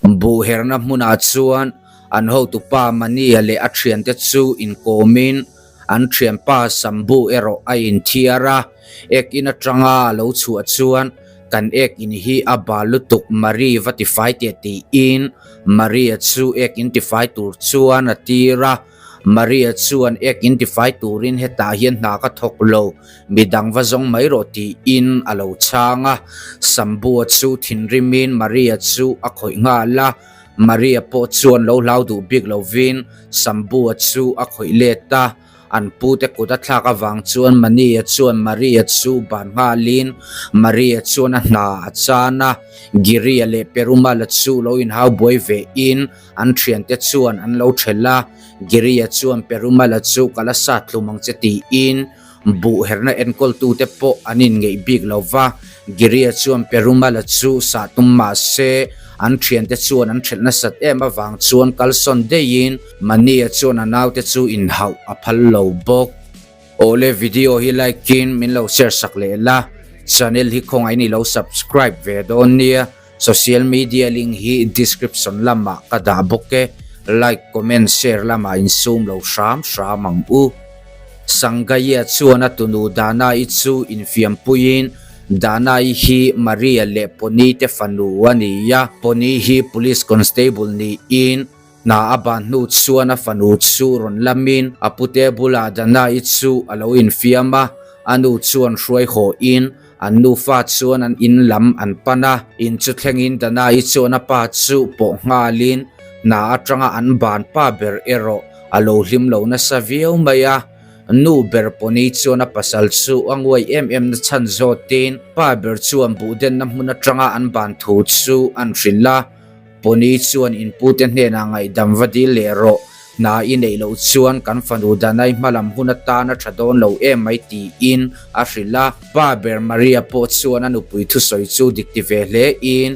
Buh herna hmunah chuan an hotupa Mania leh a thiante chu inkawmin an thianpa Sambu erawh a inthiar a. Ek in atanga a lo chhuah chuan kan ek in hi a bal lutuk Marie va tifai teh tiin Maria chu ek in tifai tur chuan a tir a. Maria chuan ek in tifai turin hetah hian hna ka thawk lo, midang va zawng mai rawh tiin a lo chhang a. Sambua chu thinrimin Maria chu a khawih nghal a, Maria pawh chuan lo hlau duh bik lovin Sambua chu a khawih let a. An pute kut a thlak avang chuan Mania chuan Maria chu ban nghalin Maria chuan a hna a chan a, Giria leh Perumala chu lo inhau buai vein An thiante chuan an lo thelh a, Giria chuan Perumala chu ka la sat tlum ang che tiin buh herna enkawltute pawh an inngeih bik lo va. Giria chuan Perumala chu sah tum mah se an thiante chuan an thelh nasat em avang chuan kalsawn deihin Mania chuan a naute chu inhauh a phal lo bawk. Awle video hi like in min lo share sak leh la, channel hi khawngaih in i lo subscribe ve dawn nia. Social media link hi description lamah ka dah bawk e, like, comment, share lamah insum lo hram hram ang u. Sangaiah chuan a tunu Dana-i chu infiampuiin Dana-i hi Maria leh Poni te fanu a ni a, Poni hi police constable niin hna a ban hnu chuan a fanu chu rawn lamin a pute bulah Dana-i chu a lo infiam a, a nu chuan hruai hawhin An nufa chuan an in lam an pan a, in chu thlengin Dana-i chuan a pa chu pawh nghalin hna atanga an ban pa ber erawh a lo hlim lo nasa viau mai a. Nu ber Pawni chuan a pasal chu a nguai em em na chhan zawtin pa ber chuan buhdenna hmun atanga an ban thu chu an hrilh a. Pawni chuan in pute hnenah ngaihdam va dil leh rawh, hna i neih loh chuan kan fanu Danai hmalam hun atan a tha dawn lo em mai tiin a hrilh a. Pa ber Maria pawh chuan a nupui thusawi chu dik ti ve hle in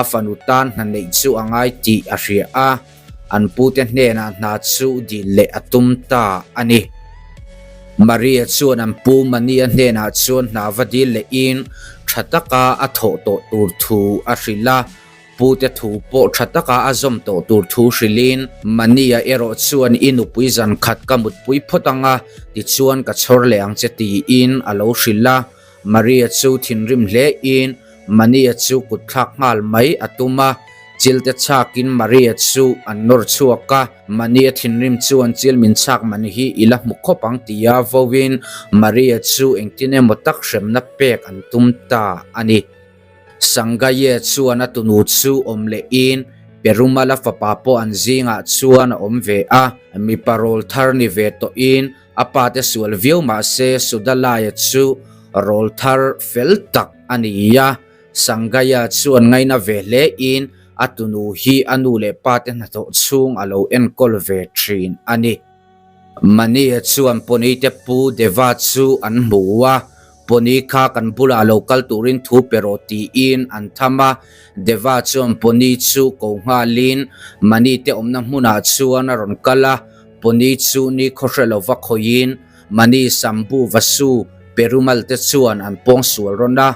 a fanu tan hna neih chu a ngai tih a hria a, an pute hnenah hna chu dil leh a tum ta a ni. Maria chuan an pu Mania hnenah chuan hna va dil leh in tha taka a thawh tawh tur thu a hrilh a. Pute thu pawh tha taka a zawm tawh tur thu hrilhin, Mania erawh chuan i nupui zan khat ka mutpui phawt ang a, tichuan ka chhawr leh ang che tiin a lo hrilh a. Maria chu thinrim hlein Mania chu kut thlak nghal mai a tum a, chilte chhakin Maria chu an nawr chhuak a. Mania thinrim chuan chil min chhak man hi i la hmu khawp ang tia vawin Maria chu engtin emaw tak hremna pek an tum ta a ni. Sangaye chuan a tunu chu awm lehin Perumala fapa pawh an zingah chuan a awm ve a, mipa rawl thar ni ve tawhin a pate sual viau mah se Sudalaya chu rawl thar fel tak a ni a. Sangaya chuan ngaina ve hlein a tunu hi a nu leh pate hnathawh chhung a lo enkawl ve thin a ni. Mania chuan Pawneite pu Deva chu an hmu a, Pawni kha kan bulah lo kal turin thu pe rawh tiin an tham a. Deva chuan Pawni chu ko nghalin Mani te awmna hmunah chuan a rawn kal a, Pawni chu ni khawhre lova khawihin Mani Sambu Vasu Perumal te chuan an pawngsual rawn a,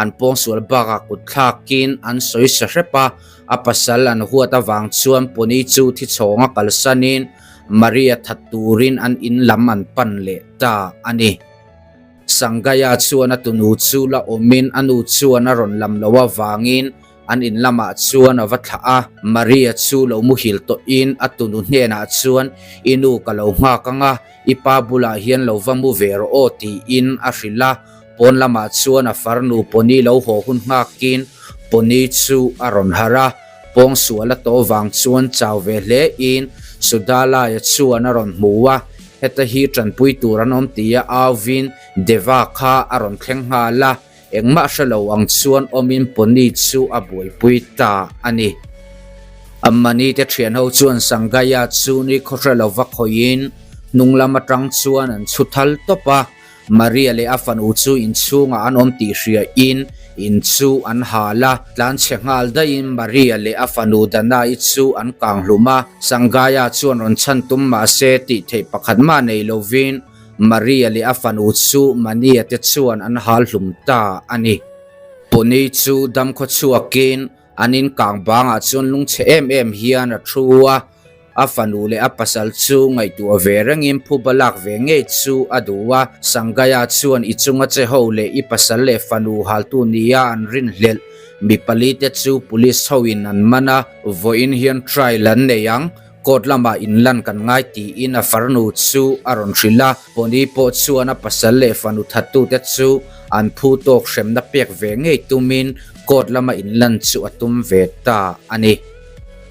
an pawngsual bakah kut thlakin an sawi sa hrep a, a pasal an huat avang chuan Pawni chu thichhawnga kalsanin Maria that turin an in lam an pan leh ta a ni. Sangaya chuan a tunu chu la awmin a nu chuan a rawn lam lo avangin an in lamah chuan a va thlah a. Maria chu lo muhil tawhin a tunu hnenah chuan I nu ka lo nghak ang a, i pa bulah hian lo va mu ve rawh aw tiin a hrilh a. Pawn lamah chuan a farnu Pawni lo haw hun nghakin Pawni chu a rawn harh a. Pawngsual a tawh vang chuan chau ve hle in Sudalaya chuan a rawn hmu a, heta hi tanpui tur an awm tia auvin Deva kha a rawn thleng nghal a, engmah hre lo ang chuan awmin Pony chu a buaipui ta a ni. Ammani te thian ho chuan Sangaya chu ni khaw hre lova khawihin hnung lam atang chuan an chhu thal tawp a, Maria leh a fanu chu inchhungah an awm tih hria in in chu an hal a, tlanchhe nghal daihin Maria leh a fanu Dana-i chu an kang hlum a. Sangaya chuan rawn chhan tum mah se tih theih pakhat mah nei lovin Maria leh a fanu chu Mania te chuan an hal hlum ta a ni. Puni chu damkhaw chhuakin. An in kang bangah chuan lungchhe em em hian a thu a, a fanu leh a pasal chu ngaihtuah ve rengin phuba lak ve ngei chu a duh a. Sangaya chuan i chunga che ho leh i pasal leh fanu haltu nia an rinhlelh mi pali te chu police hoin an man a, vawiin hian trial an nei ang. Court lamah inlan kan ngai tiin a farnu chu a rawn hrilh a, Pony pawh chuan a pasal leh fanu thattute chu an phu tawk hremna pek ve ngei tumin court lama inlan chu a tum ve ta a ni.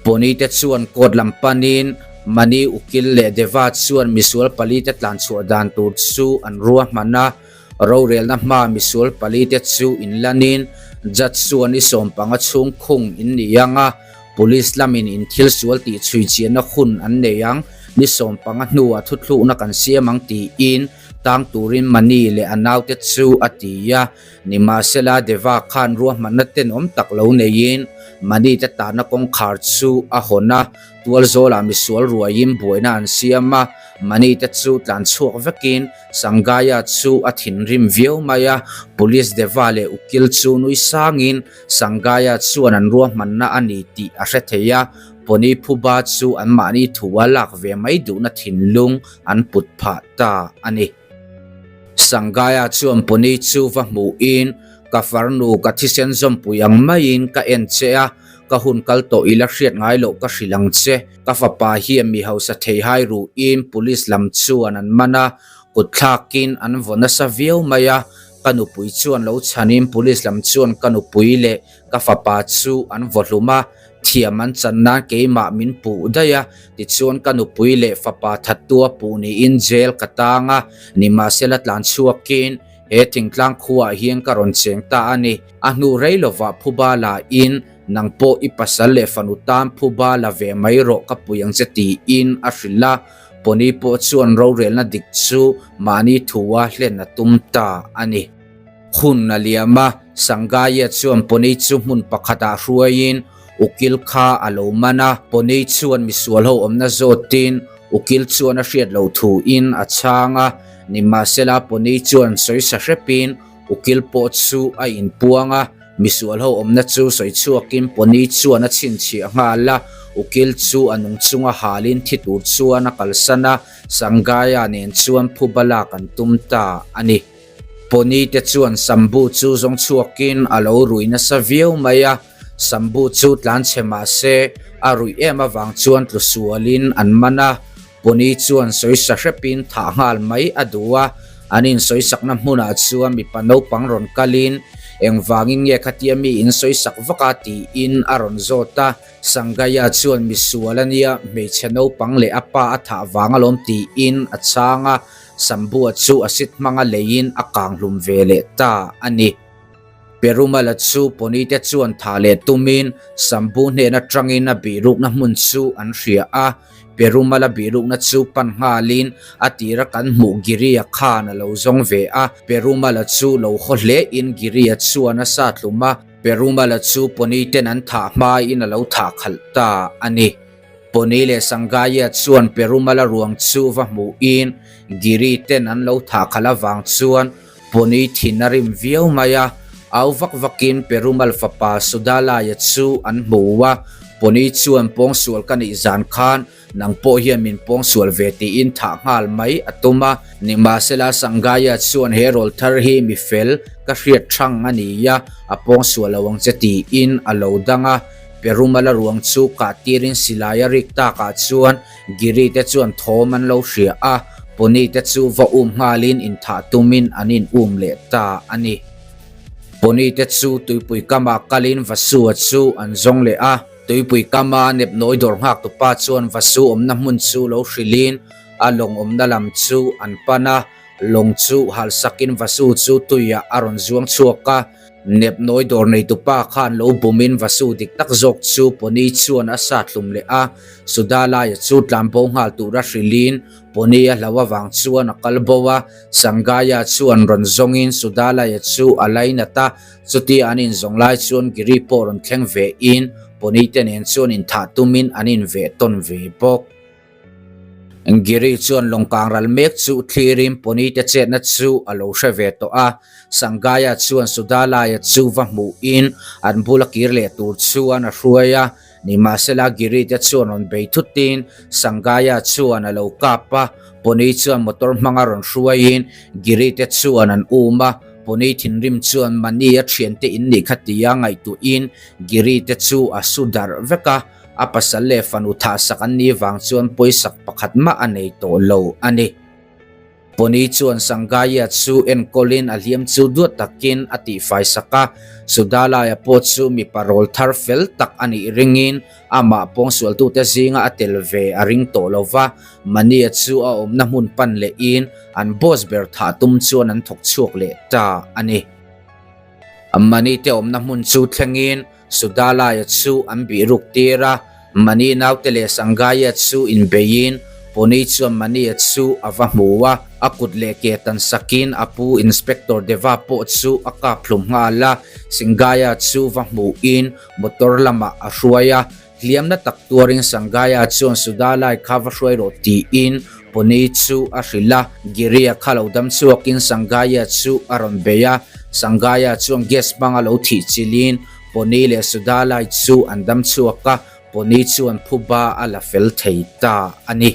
Pony te chuan court lam panin Mani Ukil leh Deva chuan misual palite tlanchhuah dan tur chu an ruahman a, Rorelna hma misual palite chu inlanin judge chuan i sawmpanga chhung khung in ni ang a, police lamin in thil sual tih chhui chianna hun an nei ang, ni sawmpanga hnuah thuthlukna kan siam ang tiin tang turin Mani leh a naute chu a ti a. Nimahsela Deva khan ruahmanna tenawm tak lo neiin Mani te tahna kawngkhar chu a hawn a, Tualzawlah misual ruaiin buaina an siam a, Mani te chu tlan chhuak vekin Sangaya chu a thinrim viau mai a, Police Deva leh Ukil chu nui sangin Sangaya chuan an ruahmanna a ni tih a hre thei a, Pony Phuba chu anmahni thua lak ve mai duhna thinlung an put phah ta a ni. Sangaya chuan Pony chu va hmuhin, Ka farnu ka thisen zawmpui ang maiin ka en che a, Ka hun kal tawh ila hriat ngai loh ka hrilh ang che. Ka fapa hian mi hausa thei hai ruhin police lam chuan an man a, kut thlakin an vaw nasa viau mai a. Ka nupui chuan lo chhanin police lam chuan ka nupui leh ka fapa chu an vaw hlum a, thiam an chan nan keimah min puh daih a. Tichuan ka nupui leh fapa thattua puh niin jail ka tang a, nimahsela tlan chhuakin He thingtlang khuaah hian ka rawn cheng ta a ni. A hnu rei lovah phuba la in, nang pawh i pasal leh fanu tan phuba la ve mai rawh ka pui ang che tiin a hrilh a. Pony pawh chuan rorelna dik chu mahni thua hlen a tum ta a ni. Hun a liam a, Sangaya chuan Pony chu hmun pakhatah hruaiin Ukil kha a lo man a. Pony chuan misual ho awmna zawtin Ukil chuan a hriat loh thuin a chhang a. Nimahsela Pony chuan sawi sa hrepin Ukil pawh chu a inpuang a, misual ho awmna chu sawi chhuakin Pony chuan a chhinchhiah nghal a, Ukil chu a nung chunga halin thi tur chuan a kalsan a, Sangaya nen chuan phuba lak an tum ta a ni. Pony te chuan Sambu chu zawng chhuakin a lo rui nasa viau mai a, Sambu chu tlanchhe mahse a ruih em avang chuan tlu sualin an man a, Pony chuan sawisa hrepin thah nghal mai a duh a, an insawisakna hmunah chuan mipa naupang rawn kalin, Engvangin nge khatia mi insawisak vak a? tiin a rawn zawt a. Sangaya chuan misual a nia, hmeichhe naupang leh a pa a thah vang alawm tiin a chhang a, Sambua chu a sit hmanga leiin a kang hlum ve leh ta a ni. Perumala chu Pony te chuan thah leh tumin Sambhu hnen atangin a bihrukna hmun chu an hria a. Perumala bihrukna chu pan nghalin a tira kan hmuh Giria khan a lo zawng ve a. Perumala chu lo haw hlein Giria chuan a sa tlum a. Perumala chu Pony ten an thah hmain a lo thah khalh ta a ni. Pony leh Sangaya chuan Perumala ruang chu va hmuhin Giri ten an lo thah khalh avang chuan Pony thin a rim viau mai a, au vak vakin Perumal fapa Sudalaya chu an hmu a, Pony chuan pawngsual ka nih zan khan nang pawh hian min pawngsual ve tiin thah nghal mai a tum a. Nimahsela Sangaya chuan he rawl thar hi mi fel ka hriat thang a ni a, a pawngsual lo ang che tiin a lo dang a. Perumala ruang chu kah tirin silai a rik takah chuan Giri te chuan thawm an lo hria a, Pony te chu va um nghalin inthah tumin an in um leh ta a ni. Pony te chu tuipui kamah kalin Vasua chu an zawng leh a, tuipui kama nepnawi dawr nghak tupa chuan Vasu awmna hmun chu lo hrilhin a lawng awmna lam chu an pan a, lawng chu halsakin Vasu chu tuiah a rawn zuang chhuak a. Nepnawi dawr neitupa khan lo bumin Vasu dik tak zawk chu Pony chuan a sa tlum leh a, Sudalaya chu tlanbo nghal tura hrilhin Pony a hlau avang chuan a kal bo a, Sangaya chuan rawn zawngin Sudalaya chu a lainat a, chutia an inzawng lai chuan Giri pawh rawn thleng vein Pony te nen chuan inthah tumin an inveh tawn ve bawk. Giri chuan lawng kang ral mek chu thlirin Pony te chetna chu a lo hre ve tawh a. Sangaya chuan Sudalaya chu va hmuhin an bula kir leh tur chuan a hruai a. Nimahsela Giri te chuan rawn bei thutin Sangaya chuan a lo kap a. Pony chuan motor hmanga rawn hruaiin Giri te chuan an um a. Pony thinrim chuan Mani a thiante in nih kha tia ngaihtuahin Giri te chu a su darh vek a. A pasal leh fanu thahsak an nih vang chuan pawisak pakhat mah a nei tawh lo a ni. Pony chuan Sangaya chu enkawlin a hliam chu duat takin a tihfai sak a, Sudalaya pawh chu mipa rawl thar fel tak a nih ringin amah pawngsualtute zinga a tel ve a ring tawh lo va, Mania chu a awmna hmun pan lehin an boss ber thah tum chuan an thawk chhuak leh ta a ni. Mani te awmna hmun chu thlengin Sudalaya chu an bih ruk tir a, Mani naute leh Sangaya chu inbeiin Pony chuan Mania chu a va hmu a, a kut leh ke tan sakin a pu Inspector Deva pawh chu a kap hlum nghal a, Singaya chu va hmuhin motor lamah a hruai a, Hliamna tak tuarin Sangaya chuan Sudalai kha va hruai rawh tiin Pony chu a hrilh a, Giria kha lo dam chhuakin Sangaya chu a rawn bei a, Sangaya chuan gas hmanga lo thih chilhin Pony leh Sudalai chu an dam chhuak a, Pony chuan phuba a la fel thei ta a ni.